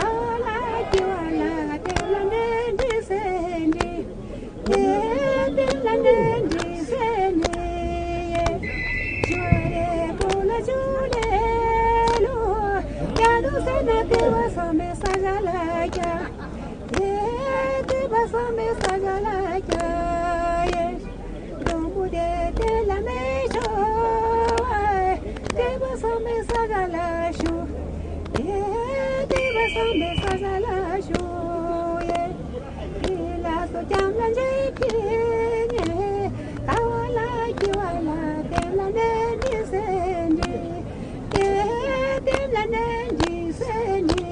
ཨ་ལ་ཀྱི་ཝ་ལ་དེ་ལ་འདྲེ་འདྲེ་སེ་འདྲེ། དེ་དེ་ལ་འདྲེ་འདྲེ་སེ་འདྲེ། ཞུ་རེ་ཀུ་ལ་ཞུ་རེ་ལོ། ཡ་དུ་སེ་ན་སྐྱེས་པ་སངས་པའི་ས་ཆ་ལ་ཀྱ། ཡེ་སྐྱེས་པ་སངས་པའི་ས་ཆ་ལ་ཀྱ་ཡེ། སྡོང་པོ་དེ་དེ་ལ་མེ་ཤོ། སྐྱེས་པ་སངས་པའི་ས་ཆ་ལ་བཞུགས། ཡེ་སྐྱེས་པ་སངས་པའི་ས་ཆ་ལ་བཞུགས་ཡེ། ཡེ་ལ་སོ་ལྕམ་ལ་འཇིགས་ཕི་ནེ། ཀ་བ་ལ་ཀྱི་ཝ་ལ་དེ་ལ་ནེ་འདི་སེ་འདི། ཡེ་དེ་ལ་ནེ་འདི་སེ་འདི།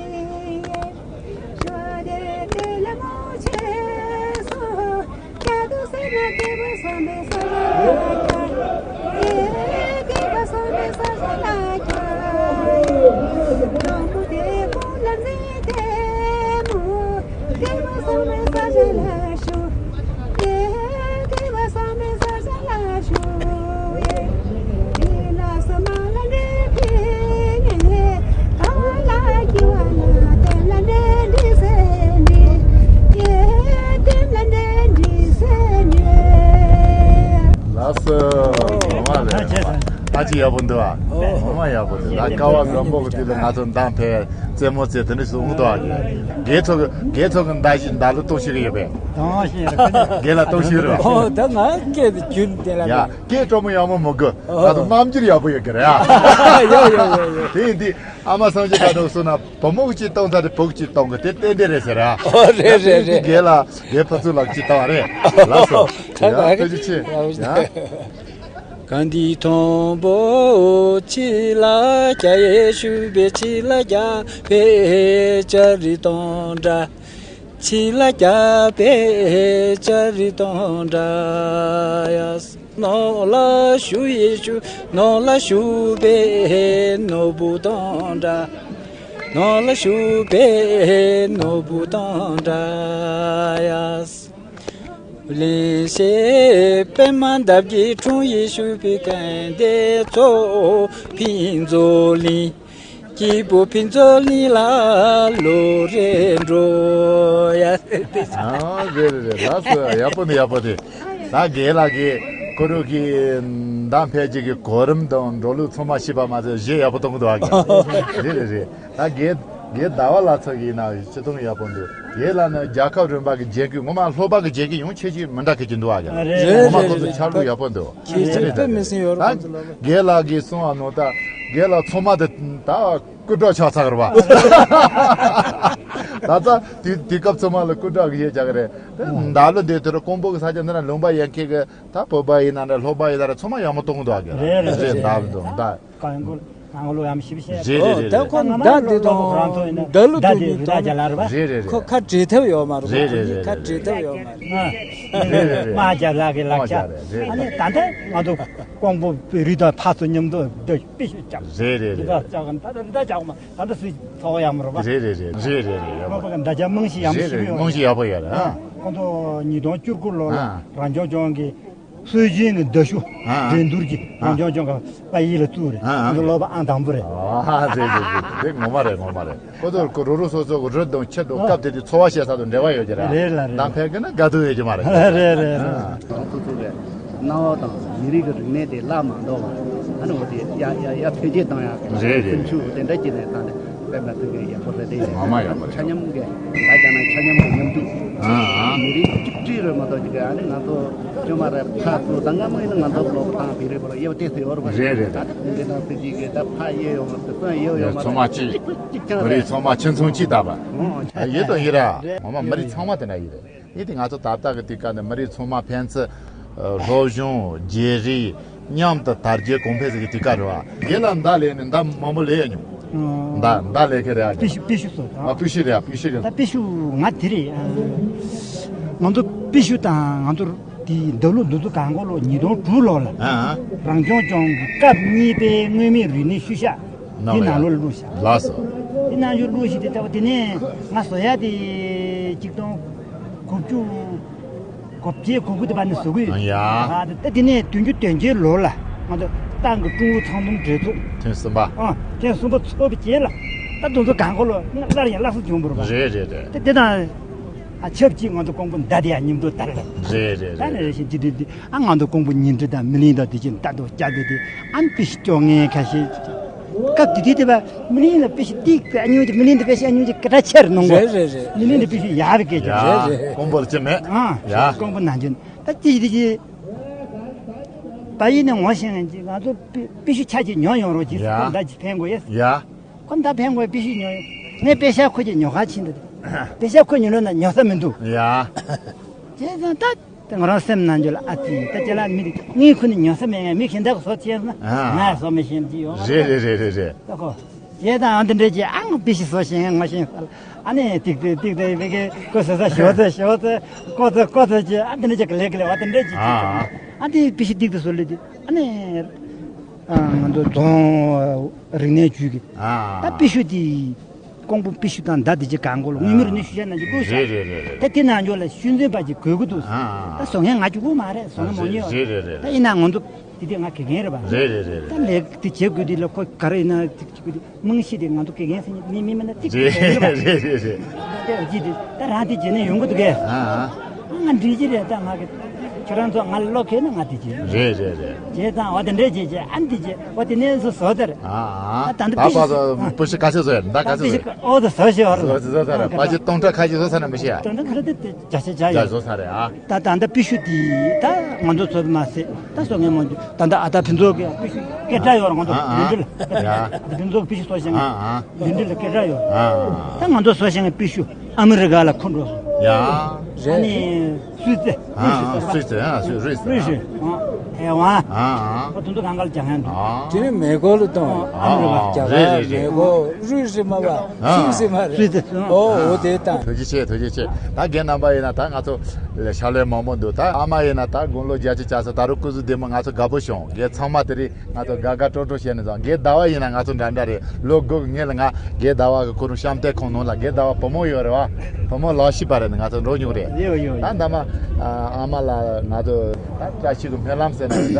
ཞོ་དེ་དེ་ལ་མོ་ཆེ་སོ། ཡ་དུ་སེ་ན་སྐྱེས་པ་སངས་པའི་ས་ཆ་ལ་ཀྱ། ཡེ་སྐྱེས་པ་སངས་པའི་ས་ཆ་ལ་ཀྱ། སྡོང་པོ་དེ་ཀུན་ལ་མཛེས་དེ་མོ། སྐྱེས་པ་སངས་པའི་ས་ཆ་ལ་བཞུགས། ཡེ་སྐྱེས་པ་སངས་པའི་ས་ཆ་ལ་བཞུགས་ཡེ། ཡེ་ལ་སོ་མ་ལ་འདྲེ་ཕི་ནེ། ཀ་བ་ལ་ཀྱི་ཝ་ལ་དེ་ལ་འདྲེ་འདྲེ་སེ་འདྲེ། ཡེ་དེ་ལ་འདྲེ་འདྲེ་སེ་འདྲེ། ལགས་སོ། ངོ་མ་རེད། ཨ་ཅི་ཡག་པོ་འདུག་ཨ། ངོ་མ་ཡག་པོ་འདུག་ད་ཀ་བ་འཛོམས་པོ་གི་དུས་ལ་ང་ཚོ་མདའ་འཕེན་རྩེད་མོ་རྩེ་དེ་འདྲ་སུ་འོང་འདུག་ཨ། རྒན་ཚོ་གི་རྒན་ཚོ་གི་མདའ་ཞིག་མདའ་ལུ་གཏོང་ཤེས་ཀྱི་ཡོད་པས། གཏོང་ཤེས་རེད། རྒན་ལ་གཏོང་ཤེས་རེད་པ། ཨོ་ད་ང་སྐད་དུ་རྒྱུན་དེ་ལ། ཡ་སྐད་སྤྲོ་མོ་ཡག་མོ་མི་དགོས། ང་ཚོ་རྣམ་འགྱུར་ཡག་པོ་ཡོད་ཀྱི་རེད་ཨ། ཡོད་ཡོད་ཡོད་ཡོད། དེ་ཡིན་དུས་ཨ་མ་སངས་རྒྱས་ཀ་འགྲོ་སོང་ན་བུ་མོ་གཅིག་གཏོང་ཚར་དེ་བུ་གཅིག་གཏོང་གི་དེ་ཏན་ཏན་རེད་ཟེར་ཨ། ཨོ་རེད་རེད་རེད། རྒན་ལ་རྒན་ཕ་ཚུལ་ལ་གཅིག་བཏང་བ་རེད། ལགས་སོ། ད་ཡ་ང་ཐུགས་རྗེ་ཆེ། ཡ། ག་འདི་མཐོན་པོ་ཆི་ལ་ཀྱ་ཡེ་ཤུ་བེ་ཆི་ལ་ཀྱ་བེ་ཅ་རི་དོན་འདྲ། ཆི་ལ་ཀྱ་བེ་ཅ་རི་དོན་འདྲ་ཡ། ནོ་ལ་ཤུ་ཡེ་ཤུ་ནོ་ལ་ཤུ་བེ་ནོ་བུ་དོན་འདྲ། ནོ་ལ་ཤུ་བེ་ནོ་བུ་དོན་འདྲ་ཡ། ལིང་ཤེས་པད་མ་འདབ་ཀྱི་འཁྲུངས་ཡེ་ཤུ་བི་ཀན་དེ་ཚོ་ཕིན་ཛོ་ལིང་། སྐྱིད་པོ་ཕིན་ཛོ་ལིང་ལ་ལོ་རེ་འགྲོ་ཡ། ཨ་རེད་རེད་རེད། ལགས་སོ། ཡག་པོ་འདུག་ཡག་པོ་འདུག་ད་རྒན་ལགས་ཀྱིས་ཁོ་རང་གི་མདའ་འཕེན་བྱེད་ཀྱི་གོ་རིམ་དང་འགྲོ་ལུགས་ཚང་མ་ཤེས་པ་མ་ཟད་གཞས་ཡག་པོ་གཏོང་གི་འདུག་ཨ། རེད་རེད་རེད། ད་རྒན་རྒན་ཟླ་བ་ལགས་ཚོ་གི་ཡིན་ན་སྤྱི་གཏོང་ཡག་པོ་འདུག་རྒན་ལགས་ནི་རྒྱལ་ཁབ་རིམ་པ་གི་རྒྱལ་ཁབ་ངོ་མ་སློབ་པ་གི་རྒྱལ་ཁབ་ཡང་ཁྱད་ཆོས་མི་འདྲ་གི་ཅིག་འདུག་ཨ། རེད་ངོ་མ་རེད་ཁོ་ཚོ་རེད། ཆ་ལུགས་ཡག་པོ་འདུག་ཁྱེད་ཚོས་དཔེ་མི་སྲིད་ཡོད་རེད། ད་ཁོང་ཚོ་ལ་རྒན་ལགས་ཀྱིས་གསུངས་པ་ནང་ལྟར་རྒན་ལགས་ཚང་མ་དེ་ད་སྐུ་དྲག་ཆགས་ཚར་བ། ད་ལྟ་དུས་དུས་སྐབས་ཚང་མ་ལ་སྐུ་དྲག་གི་ཡས་རྒྱག་གི་རེད། ད་ལོ་འདི་དུས་རུ་ཀོང་པོ་གི་ས་ཆ་འདི་ན་ལུང་པ་ཡན་ཁེ་གི་ད་བོད་པ་ཡིན་ན་འདྲ་སློབ་པ་ཡིན་ན་འདྲ་ཚང་མ་ཡག་མོ་གཏོང་གི་འདུག་ཨ། རེད་རེད་རེད། ད་ལོ་ད། གང་གོ་གང་གོ་ལོ་ཡམ་ཞིབ་བཤད། རེད་རེད་རེད། ད་ཁོ་མདའ་འདི་དང་མདའ་ལུ་མདའ་དུ་དེ་མདའ་རྒྱ་ལ་རེད་པ། རེད་རེད་རེད། ཁོ་ཁ་བྲལ་ཐབས་ཡོད་མ་རེད། རེད་རེད་རེད། ཁ་བྲལ་ཐབས་ཡོད་མ་རེད། རེད་རེད་རེད། དམག་རྒྱ་ལག་གི་ལག་ཆ། དམག་རྒྱ་རེད་རེད། ཨ་ནི་ད་ལྟ་ང་ཚོ་ཀོང་པོ་བོད་རིགས་དང་ཕར་ཚུར་མཉམ་དུ་འདི་དཔེ་ཤུགས་བཅག་རེད་རེད་རེད། འདི་དག་བཅག་གམ་ད་ལྟ་འདི་དག་བཅག་མ་ད་ལྟ་སུས་ཚོགས་ཡག་མ་རེད་པ། རེད་རེད་རེད། རེད་རེད་རེད། ཡག་པོ། ང་པ་གི་མདའ་རྒྱ་རྨང་གཞི་ཡག་མོ་རེད་ཞིག་རེད། ཡོད། རྨང་གཞི་ཡག་པོ་ཡོད་རེད་ཨ། ཁོང་ཚོ་ཉིས་སྟོང་བཅུ་དགུ་ལོ་ལ་ཨ། རང་སྐྱོང་ལྗོངས་ཀྱི་སྲོལ་རྒྱུན་གྱི་མདའ་གཞུ་ཨ་ཨ་འགྲན་བསྡུར་གྱི་ཨ་རང་སྐྱོང་ལྗོངས་ཀྱི་པ་ཡིག་ལ་བཙུགས་རེད། ཨ་ཨ་ང་ཚོ་སློབ་པ་ཨང་དང་པོ་རེད། ཨ་རེད་རེད་རེད་རེད། ངོ་མ་རེད་ངོ་མ་རེད། ཁོ་ཚོ་རུ་རུ་སོ་སོ་གི་རུ་དང་ཁྱི་དང་ཨ་སྐབས་དེ་དུས་འཚོ་བ་བྱེད་ས་དང་འབྲེལ་བ་ཡོད་ཀྱི་རེད། རེད་ལ་རེད། མདའ་འཕེན་གི་ན་དགའ་སྡུག་ཡོད་ཀྱི་མ་རེད། རེད་རེད་རེད། ཨ། ང་ཚོ་ཚོ་གི་གནའ་བ་དང་མི་རིགས་ཀྱི་རིག་གནས་དེ་བརླག་མ་འདོར་བ། ཨ་ནི་འོ་དེ་ཡ་ཡ་ཡ་འཕེལ་རྒྱས་གཏོང་ཡག་གི་རེད་རེད། སེམས་ཤུགས་དེ་འདྲ་སྐྱེས་ནས་བཏང་སྟེ། དཔེ་མ་ཐུག་གི་ཡག་པོ་རེད་དེ། ངོ་མ་ཡག་པོ་རེད། ཆ་མཉམ་གི་ད་ཀྱང་ན་ཆ་མཉམ་གི་མཉམ་དུ་ཨ་ཨ་མི་རིགས་གཅིག་སྒྲིལ་རེད་མ་གཏོགས་ཅིག་གི་ཨ་ནི་ང་ཚོ་ཅོ་མ་རེད་ཕ་ཚོ་ད་སྔ་མོ་ཡིན་ན་ང་ཚོ་ལོག་བཏང་བི་རེད་པ་ལ་གཡོ་དེ་ཚོ་ཡོད་རེད་པ། རེད་རེད་ད་རེད། དེ་དང་ཚེ་གཅིག་གི་ད་ཕ་གཡས་ཡོང་བ་དེ་སོན་གཡོ་ཡོང་བ་ཚང་མ་གཅིག་གཅིག་ཀྱང་མི་རེད། རིགས་ཚང་མ་ཁྱིམ་ཚང་གཅིག་ད་པ་ཨ་ཡིན་དང་ཡིན་ར། ངོ་མ་མི་རིགས་ཚང་མ་དེ་འདྲ་ཡིན་རེད། ཡིན་དེ་ང་ཚོ་ད་ལྟ་གི་དུས་སྐབས་ནས་མི་རིགས་ཚང་མ་ཕན་ཚུན་སློབ་སྦྱོང་བརྗེ་རེས་མཉམ་དུ་དར་རྒྱས་གོང་འཕེལ་ཟེར་གྱི་དུས་སྐབས་རེད་བ། རྒན་ལགས་མདའ་ལས་ནས་མདའ་མང་པོ་ལས་ཡ་མྱོང་། མདའ་མདའ་ལས་མཁན་རེད་ཨ། པི་ཤུ་པི་ཤུ་སོ། ཨ་པི་ཤུ་རེད་ཨ། པི་ཤུ་རེད། ད་པི་ཤུ་ང་དེ་རེད། ང་ཚོ་པི་ཤུ་དང་ང་ཚོ་དེའི་མདའ་ལུག་འདི་ཚོ་གང་གོ་ལོ་ཉིས་སྟོང་དྲུག་ལོ་ལ་ཨ་ཨ་རང་སྐྱོང་ལྗོངས་ཀྱི་སྐབས་གཉིས་པའི་མངོན་མེད་རིག་གནས་ཤུལ་བཞག་དེ་ནང་ལོགས་ལ་བླུགས་བཞག་ལགས་སོ། རྣལ་འབྱོར་གླུ་ཞིག་དེ་ལྟ་བུ་དེ་ནས་ང་བཟོ་ཡ་དེ་ཆིག་སྟོང་དགུ་བཅུ་གོ་བརྒྱད་གོ་དགུ་དེ་བར་ནས་བཟོ་གི་ཡོད། ཡ། ད་དེ་ནས་བདུན་ཅུ་དོན་བརྒྱད་ལོ་ལ་ང་ཚོ་ཏང་གི་ཀྲུང་ཨུ་ཚང་འཛོམས་གྲོས་ཚོགས་ཐེངས་གསུམ་པ། ཨ། ཐེངས་གསུམ་པ་ཚོགས་པའི་རྗེས་ལ་ད་དེ་ཚོ་གང་གོ་ལོ་སླར་ཡང་སླར་གསོ་བྱུང་བ་རེད་པ། རེད་རེད་རེད། དེ་དེ་དང་ཨ་ཆབས་ཅིག་ང་ཚོ་ཀོང་པོ་མདའ་དེ་ཡང་མཉམ་དུ་དར་ལ། རེད་རེད་ད་རེད། ནས་རེ་ཞིག་དེ་དུས་དེ་ཨ་ང་ཚོ་ཀོང་པོ་ཉིན་དྲི་དང་མི་ལིང་དང་དེ་བཞིན་ལྟ་དུ་བཅར་དུས་དེ་ཨ་ནི་པི་ཤི་སྐྱོ་ངལ་ཁ་ཤས། སྐབས་དེ་དུས་དེ་བ་མི་ལིང་ལ་པི་ཤི་ཏིག་པའི་ཨ་ཉུང་ཅིག་མི་ལིང་དུ་པི་ཤི་ཨ་ཉུང་ཅིག་སྐད་གྲགས་ཆེར་གནང་གོ། རེད་རེད་རེད། མི་ལིང་དུ་པི་ཤི་ཡག་པའི་སྐད་ཆ་རེད། ཡ། ཀོང་པོ་ལ་ཅི་མེད། ཨ། ཡ། ཀོང་པོ་ནང་ཆེན་ད་ཅི་ཞིག་དེ་ཅི། བ་ཡིན་ནས་ངོ་ཤེས་ངན་ཅིག་ང་ཚོ་པི་པི་ཤུ་ཆ་ཅིག་ཉོ་ཡོང་རོགས་ཅིག་ཡ། ཁོ་མདའ་ཅིག་འཕེན་དགོས་ཡས། ཡ། ཁོ་མདའ་འཕེན་དགོས་པི་ཤུ་ཉོ་ཡོང་། ངས་པེ་ཤ་ཁོ་ཅིག་ཉོ་ག་ཕྱིན་འདུག་པེ་ཤ་ཁོ་ཉོ་ལོ་ན་ཉོ་ས་མི་འདུག་ཡ། བྱས་ཙང་ད་དེ་ང་རང་སེམས་ནང་འཇོག་ལ་ཨ་ཙི་ད་ཅི་ལ་མི་དེ་ངས་ཁོ་ནི་ཉོ་ས་མེད་ངས་མི་གཞན་དག་བཟོ་བྱས་ན་ཨ། ང་བཟོ་མི་ཤེས་ཀྱི་ཡོང་། རེད་རེད་རེད་རེད་རེད། ད་ཁོ། བྱས་ཙང་ཨ་འདི་འདྲས་ཀྱི་ཨ་ང་པི་ཤི་བཟོ་ཤེས་ངས་ངོ་ཤེས་ས་ལ་ཨ་ནི་ཏིག་ཏིག་ཏིག་ཏིག་བེ་གེ་ཀོ་ཟེར་ས་ཞོ་ཚེ་ཞོ་ཚེ་ཀོ་ཚེ་ཀོ་ཚེ་ཀྱི་ཨ་འདི་འདྲས་ཀྱི་ལས་ཀྱི་ལས་བ་དེ་འདྲས་ཀྱི་ཨ། ཨ་འདི་པི་ཤི་ཏིག་ཏིག་བཟོ་ལེ་དེ་ཨ་ནི་ཨ་ང་ཚོ་རྫོང་རིག་གནས་ཅུས་ཀྱི་ཨ། ད་པི་ཤུ་དེ་ཀོང་པོ་པི་ཤུ་དང་མདའ་དེ་ཅི་གང་གོ་ལ་དངུལ་མི་རུ་ནི་ཤུ་ཤ་ན་ཅི་ཀོ་ཤ་རེད་རེད་རེད་རེད། ད་དེ་ནང་འཇོག་ལ་ཤུལ་འཛིན་པ་ཅིག་དགོས་ཀྱི་འདུག་ཨ། ད་བཟོ་མཁན་ང་ཅིག་པོ་མ་རེད། བཟོ་མཁན་མང་ཉུང་རེད་རེད་རེད། ད་ཡིན་ན་ང་ཚོ་དེ་དེ་ང་དགེ་རྒན་རེད་པ། རེད་རེད་རེད་རེད། ད་ལས་དེ་བྱེད་དགོས་དུས་ལ་ཁོ་ག་རེ་ཡིན་ན་དེ་བྱེད་དགོས་དུས་རྨང་གཞི་དེ་ང་ཚོ་དགེ་རྒན་ཟེར་མཁན་མི་མི་མིན་ན་ཏིག་རེད་རེད་རེད་རེད་རེད། ད་ཅི་དེ་ད་རང་དེ་བྱེད་ནས་ཡོང་གི་འདུག་གས། ཨ་ཨ། ང་འགྲིག་གི་རེད། ད་ང་གི་ཁྱོད་རང་ཚོ་ང་ལ་བློ་ཁེལ་ན་ང་དེ་བྱེད། རེད་རེད་རེད། བྱས་ཙང་འོ་དེ་འདྲས་བྱས་བྱས་ཨ་འདི་བྱས་འོ་དེ་ནས་བཟོ་བཟོ་དེར། ཨ་ཨ། ད་ད་ད་པ་ཚོ་པི་ཤི་ཀ་ཚོད་བཟོ་ཡ་ད་ཀ་ཚོད་བཟོ་ཡ། ཨོ་དེ་བཟོ་ཞེས་བར་བཟོ་བཟོ་ཚར་ར་པ་ཅི་སྟོང་ཕྲག་ཁ་ཅིག་བཟོ་ཚར་ན་མི་ཤེས་ཡ། སྟོང་ཕྲག་ཁ་རེ་དེ་བརྒྱ་ཆ་བརྒྱ་ཡ་ཡ་བཟོ་ཚར་རེད་ཨ། ད་ད་ལྟ་པི་ཤུ་དེ་ད་ང་ཚོ་ཚོ་མ་ཟད་ད་བཟོ་མཁན་མང་རྒྱུ་ད་ལྟ་ཨ་ད་ཕུན་ཚོགས་ཀྱི་པི་ཤུ་སྐད་གྲགས་ཡོད་ར་ང་ཚོ་ཨ་ཨ་ཡུལ་འདི་ལ་ཡ། ད་ཕུན་ཚོགས་པི་ཤུ་བཟོ་བཞིན་ཨ་ཨ། ཡུལ་འདི་ལ་སྐད་གྲགས་ཡོད་ར། ཨ་ཨ། ད་ང་ཚོ་བཟོ་བཞིན་པི་ཤུ་ཨ་མི་རི་ཀ་ལ་འཁོར་འགྲོ་སོང་། ཡ། ཨ་ནི་སུད་སི། ཨ་ཨ་སུད་སི་ཨ་སུད་རུས་སི་རུས་སི། ཨ་ཐའེ་ཝན། ཨ་ཨ། ཁོ་དུང་དུ་གང་ག་ལ་རྒྱག་ཡང་འདུག་ཨ། དེ་ནི་མེ་འཁོར་ལ་གཏོང་བ། ཨ་ཨ་རྒྱ་རེད་གར་རེད་མེ་རེད། འཁོར་རུས་སི་མ་བ་ཨ་ཤིང་སི་མ་རེད། སུད་སི། ཨོ་ཨོ་དེ་དང་། ཐུགས་རྗེ་ཆེ་ཐུགས་རྗེ་ཆེ། ད་རྒན་རྣམ་པ་ཡིན་ན་ད་ང་ཚོ་ལ་ཤ་ལས་མང་པོ་འདུག་ད་ཨ་མ་ཡིན་ན་ད་དགུང་ལོ་བརྒྱད་ཅུ་བརྒྱ་ས་ད་རུང་སྐུ་གཟུགས་བདེ་མོ་ང་ཚོ་དགའ་པོ་བྱུང་རྒན་ཚང་མ་དེ་རིང་། ང་ཚོ་དགའ་དགའ་སྤྲོ་སྤྲོ་བྱས་ནས་བཟང་། རྒན་ཟླ་བ་ཡིན་ན་ང་ཚོ་འདྲ་འདྲ་རེད། ལོ་དགུ་གི་སྔོན་ལ་ང་རྒན་ཟླ་བ་གི་ཁོ་རང་གཤམ་དེ་ཁོང་ནང་ལ་རྒན་ཟླ་བ་བུ་མོ་ཡོད་རེད་བ། བུ་མོ་ལག་ཤེས་པ་རེད། ང་ཚོ་འགྲོ་མྱོང་རེད། ཡོད་ཡོད་ད་ཡོད། འདམ་ཨ་མ་ལ་ང་ཚོ་ད་བཀྲ་ཤིས་ཀྱི་སྨོན་ལམ་ཟེར་ན་ད་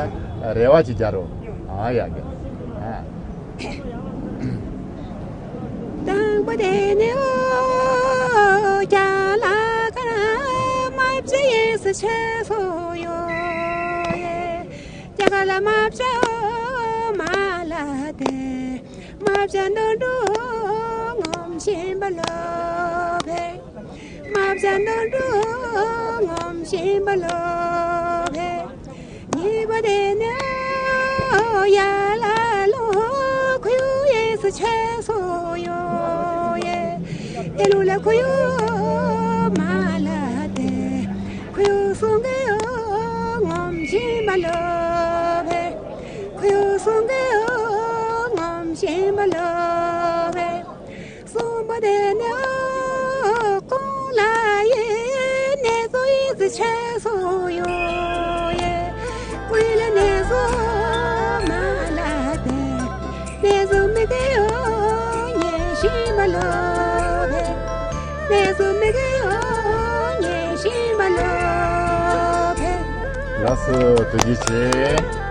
རེ་བ་ཅིག་རྒྱག་རོགས། ཨ་ཡ་རྒན་ཨ། དང་པོ་དེ་ནི་ཨོ་རྒྱ་ལ་ཀ་ར་མ་བྱེད་ཡེ་སུ་ཆེ་སོ་ཡོ་ཡེ། རྒྱ་གར་ལ་མ་བྱ་ཨོ་མ་ལ་དེ། མ་བྱ་འདོན་འགྲོ་ངོམ་ཤེས་པ་ལོ་བེ། མ་བྱ་འདོན་འགྲོ་ངོམ་ཤེས་པ་ལོ་བེ། ཉི་བ་དེ་ནི་ཡ་ལ་ལོ་ཁུ་ཡུ་ཡེ་སུ་ཆེ་སོ་ཡོ་ཡེ། དེ་ལུ་ལ་ཁུ་ཡུ་མ་ལ་དེ། ཁུ་ཡུ་སུང་གེ་ཡོ་ངོམ་ཤེས་པ་ལོ་བེ། ཁུ་ཡུ་སུང་གེ་ཡོ་ངོམ་ཤེས་པ་ལོ་བེ། སུམ་པ་དེ་ནི་ཨོ་ཀོང་ལ་ཡེ་ནེ་ཙོ་ཡེ་ཙི་ཆེ་སོ་ཡོ་ཡེ། ཀུའི་ལ་ནེ་ཙོ་མ་ལ་དེ། ནེ་ཙོ་མི་གེ་ཡོ་ཉེ་ཤི་མ་ལོ་བེ། ནེ་ཙོ་མི་གེ་ཡོ་ཉེ་ཤི་མ་ལོ་བེ། ལགས་སོ་ཐུགས་རྗེ་ཆེ།